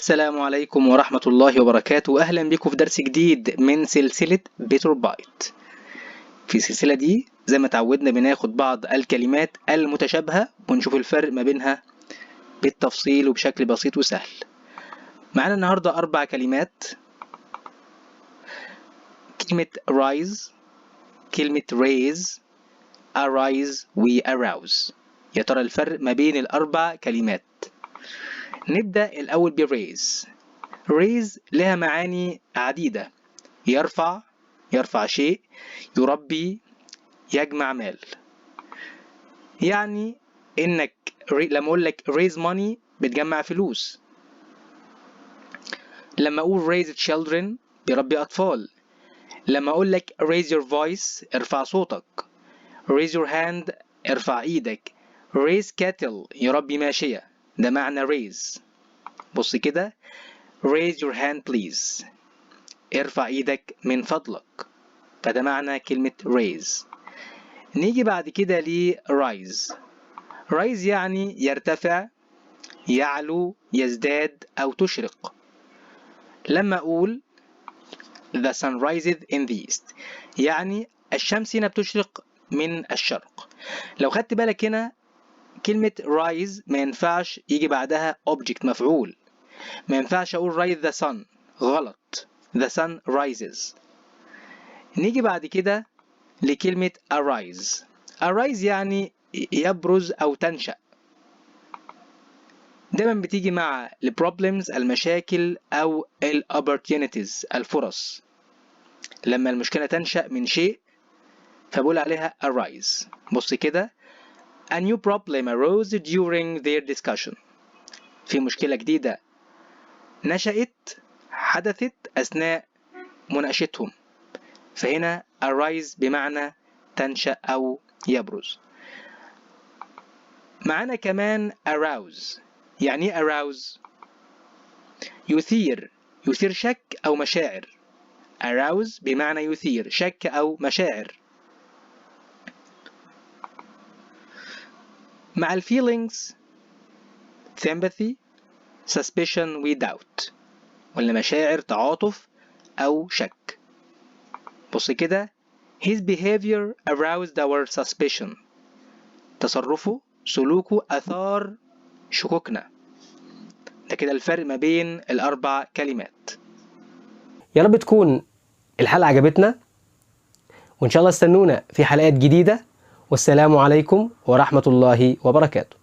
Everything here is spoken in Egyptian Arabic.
السلام عليكم ورحمة الله وبركاته. أهلا بكم في درس جديد من سلسلة Better Byte. في السلسلة دي زي ما تعودنا بناخد بعض الكلمات المتشابهة ونشوف الفرق ما بينها بالتفصيل وبشكل بسيط وسهل. معانا النهاردة 4 كلمات: كلمة rise، كلمة raise، arise و arouse. يا ترى الفرق ما بين ال4 كلمات؟ نبدأ الأول ب raise. raise لها معاني عديدة: يرفع، يرفع شيء، يربي، يجمع مال. يعني إنك لما أقول لك raise money بتجمع فلوس، لما أقول raise children بيربي أطفال، لما أقول لك raise your voice ارفع صوتك، raise your hand ارفع إيدك، raise cattle يربي ماشية. ده معنى raise. بص كده، raise your hand please، ارفع ايدك من فضلك. فده معنى كلمة raise. نيجي بعد كده ل rise. rise يعني يرتفع، يعلو، يزداد أو تشرق. لما أقول the sun rises in the east يعني الشمس هنا بتشرق من الشرق. لو خدت بالك هنا كلمة rise ما ينفعش يجي بعدها object مفعول، ما ينفعش أقول rise the sun، غلط، the sun rises. نيجي بعد كده لكلمة arise. arise يعني يبرز أو تنشأ، دايما بتيجي مع ال problems المشاكل أو ال opportunities الفرص. لما المشكلة تنشأ من شيء فبقول عليها arise. بص كده، A new problem arose during their discussion. في مشكلة جديدة نشأت، حدثت أثناء مناقشتهم. فهنا arise بمعنى تنشأ أو يبرز. معانا كمان arouse. يعني ايه arouse؟ يثير، يثير شك أو مشاعر. arouse بمعنى يثير شك أو مشاعر. مع ال feelings sympathy، suspicion و doubt، ولا مشاعر تعاطف أو شك. بص كده، his behavior aroused our suspicion، تصرفه سلوكه أثار شكوكنا. ده كده الفرق ما بين ال4 كلمات. يا رب تكون الحلقة عجبتنا، وإن شاء الله استنونا في حلقات جديدة. والسلام عليكم ورحمة الله وبركاته.